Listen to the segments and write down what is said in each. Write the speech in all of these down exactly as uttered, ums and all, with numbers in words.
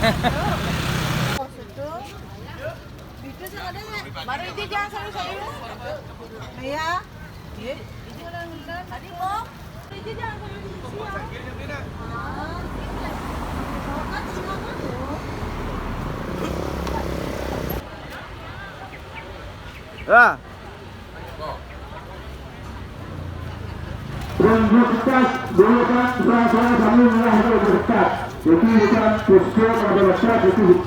Itu sih ada nggak? Baru itu jangan sayur-sayur. Iya. Iya. Itu udah, udah. Tadi mau. Itu jangan sayur-sayur. Ah, iya. Makan, makan. Ya. Prioritas dulu kan, saya, saya sambil mengakhiri berkat. Jadi bukan khusus pada berkat itu.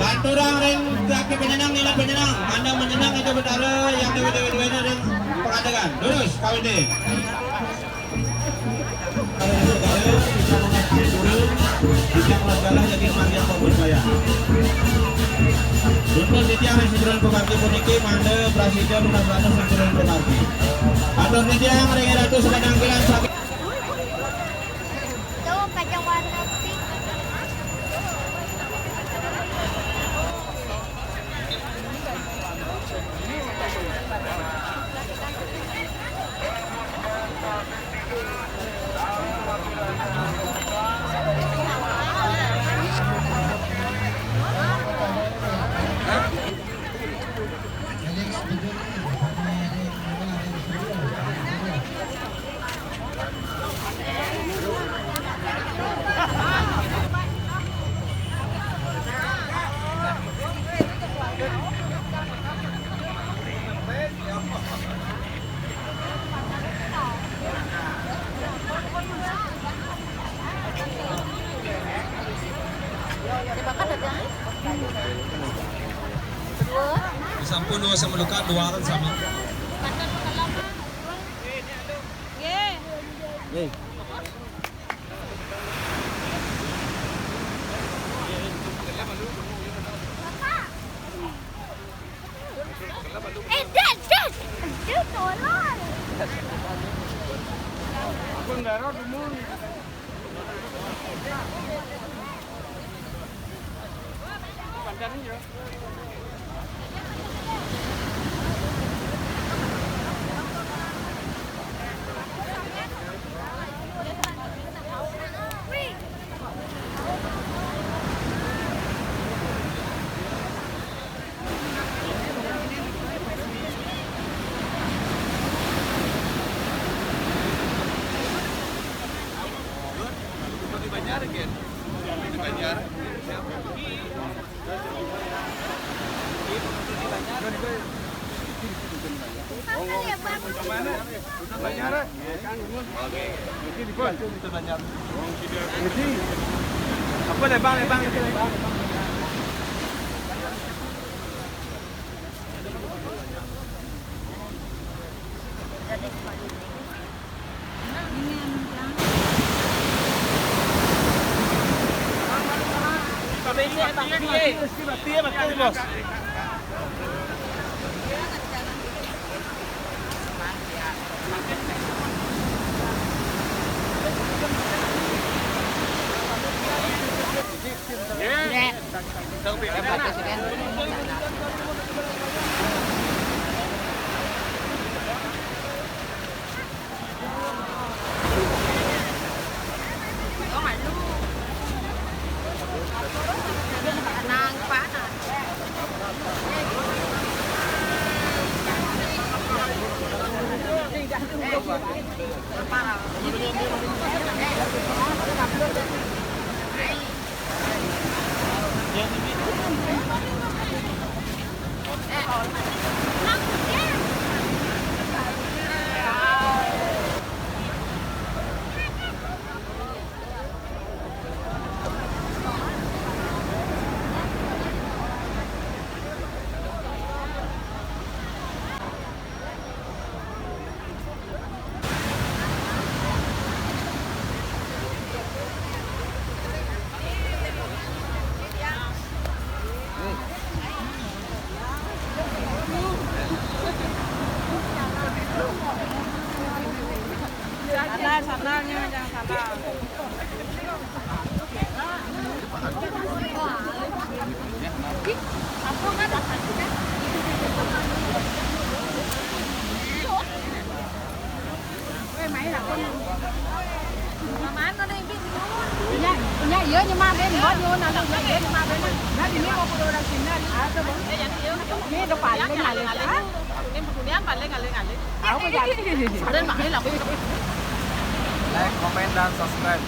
Lanturang ring kaki penyenang, nilai penyenang, mandang menyenang itu betara yang dewe-dewe duanya ring pengadegan. Lurus, kawin deh. Bisa mengakhiri turun, bisa melanggalah jadi kematian maupun kaya. Untuk titiang yang sentral pembantu puniki, manda prasidya lunas-lunas sentral pembantu. Atur titiang ring ratu sepanjang jalan sakit. Tuh, pakai warna pink. Sampun dua sama luka, dua orang sami. Nggih. Eh, Dad, Dad. Aduh, tolong. Apa, Lebang, Lebang, Lebang. Nya, nya, iya, nyemak ben, buat nyuwun, anu, nya, iya, nyemak ben. Nah, ini mau kudu orang Cina, ini ada, Bang. Ini udah paling ngalih, ah. Ini paling ngalih-ngalih. Tahu, Bang? Ada, Bang, ini lah. Like, comment, dan subscribe.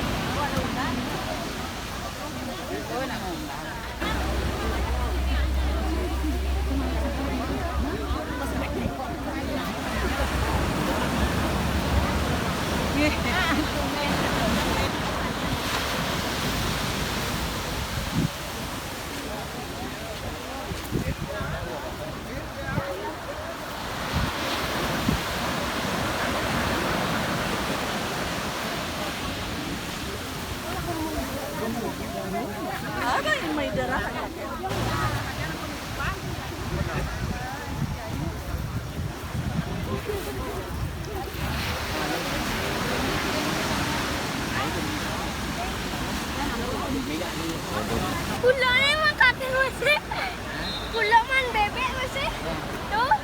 Pulangnya makan terus. Pulang man bebek masih. Tuh.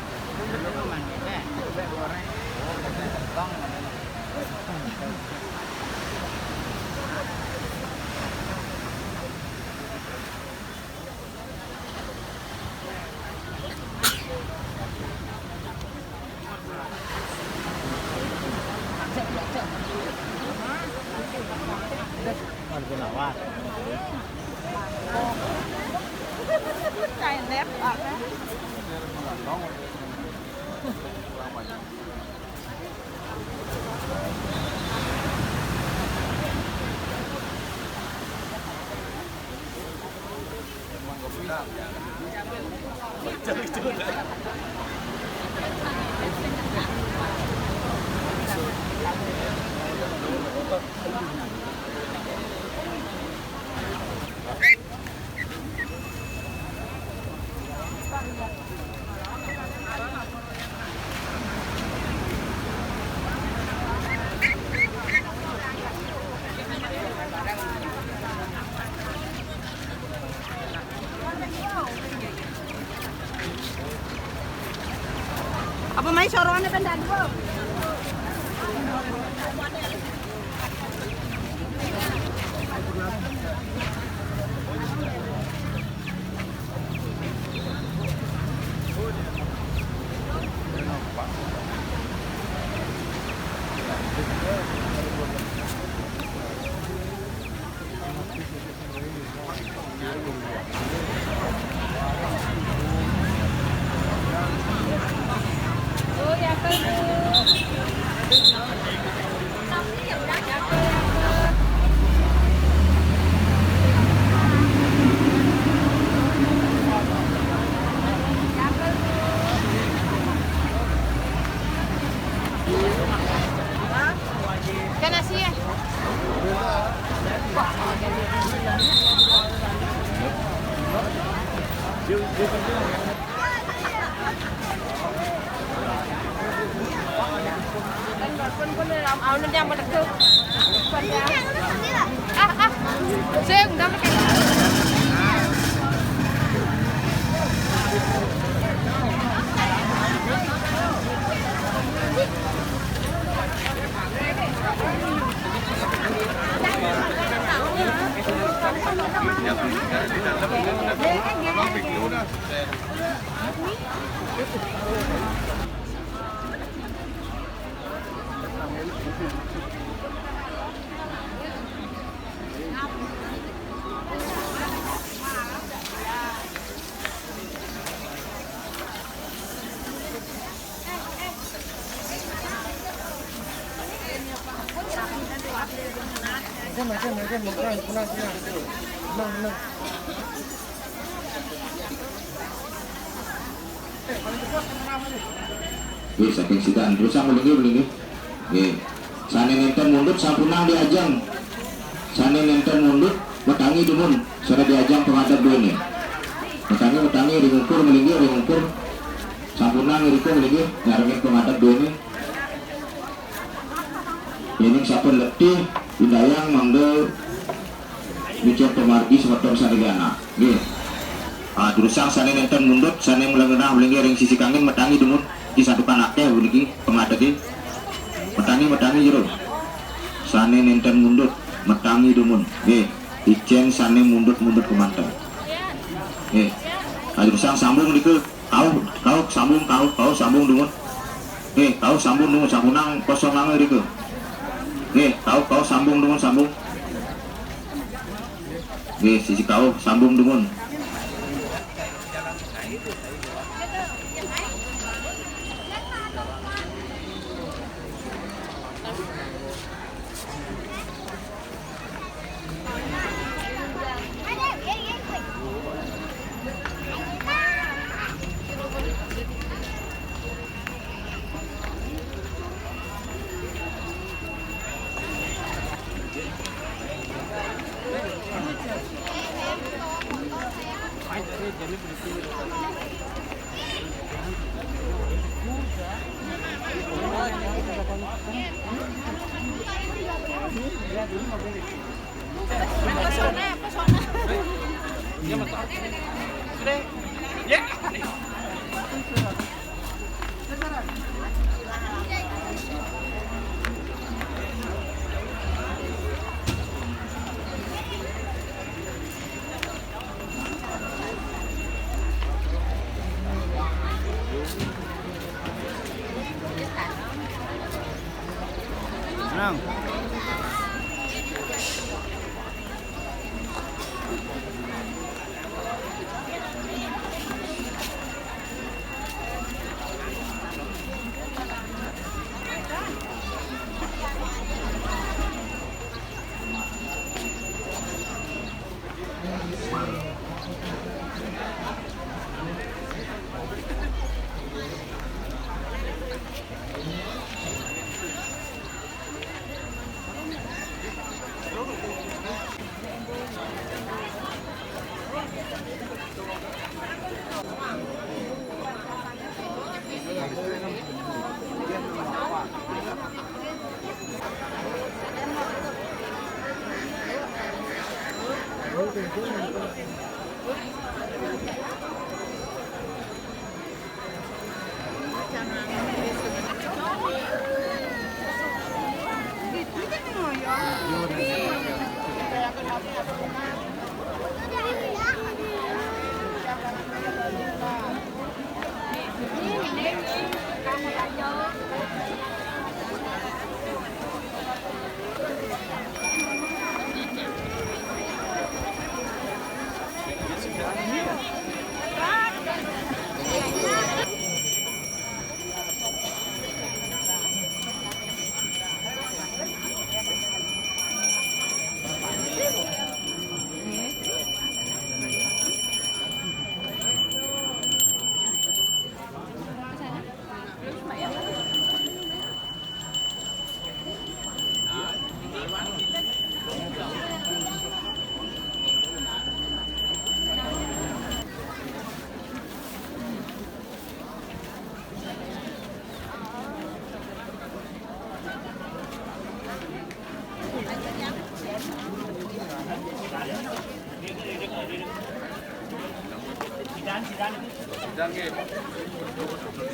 Apa mai sorone ben dadi, Bu? Ikan asin. Nggih, saking sida terus, ah, mligi, mligi. Nggih. Sané nénten mundut sampunang di ajeng. Sané nénten mundut, matangi dumun, sané di ajeng pangadep duéné. Matangi, matangi, ring ungkur, mligi, ring ungkur. Sampunang irika, mligi, nyarengin pangadep duéné. Yéning sampun letih, indayang mangda micén pamargi semeton sané lianan. Nggih. Ah, durusang sané nénten mundut, sané malinggih, malinggih ring sisi kangin, matangi dumun, di santukan akéh puniki pangadegé. Matangi, matangi jero. Sané nénten mundut, matangi dumun. Nggih, icén sané mundut-mundut kémanten. Nggih. Ah, durusang sambung nika. Kauh, kauh, sambung, kauh, kauh, sambung dumun. Nggih, kauh sambung dumun, sampunang kosong angga rika. Nggih, kauh, kauh, sambung dumun, sambung. Nggih, sisi kauh, sambung dumun. Menang.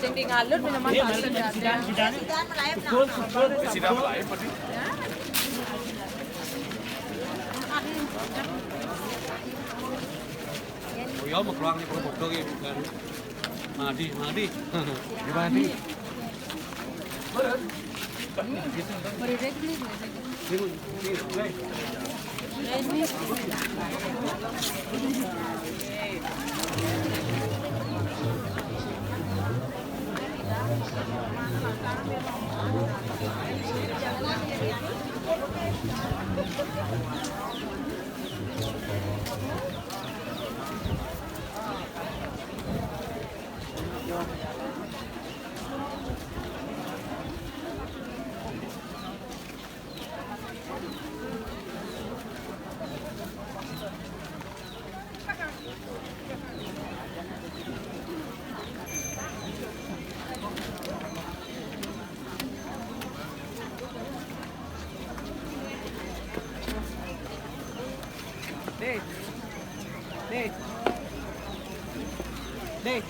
Sing di ngalur minuman. Sidan, sidan. Sidan melayu. Sidan melayu, Pak. Oh iya, mau keluar nih, foto gitu kan. Madi, Madi. Gimana, Di? Deh. Deh. Deh.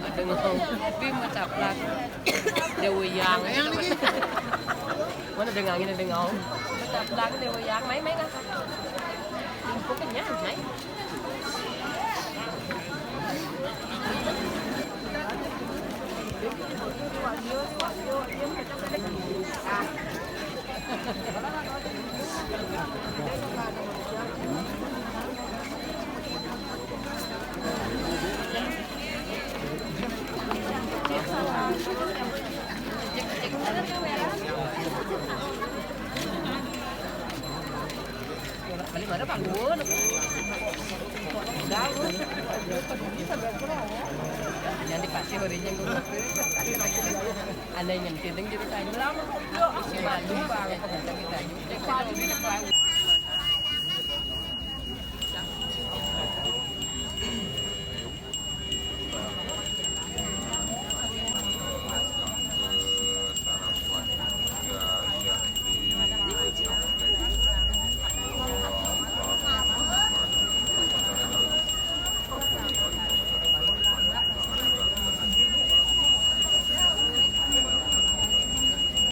Ada ngau. Tapi macaplak. Ada wayang. Mana ada ngangin, ada ngau. Macaplak, ada wayang. Mai, mai, ngah. Limpuk kenyang, mai. Balik mana, Pak Gun? Jangan dipasih horinya, Gun. Anda ingin kiting jadi tanya. Malu banget kita.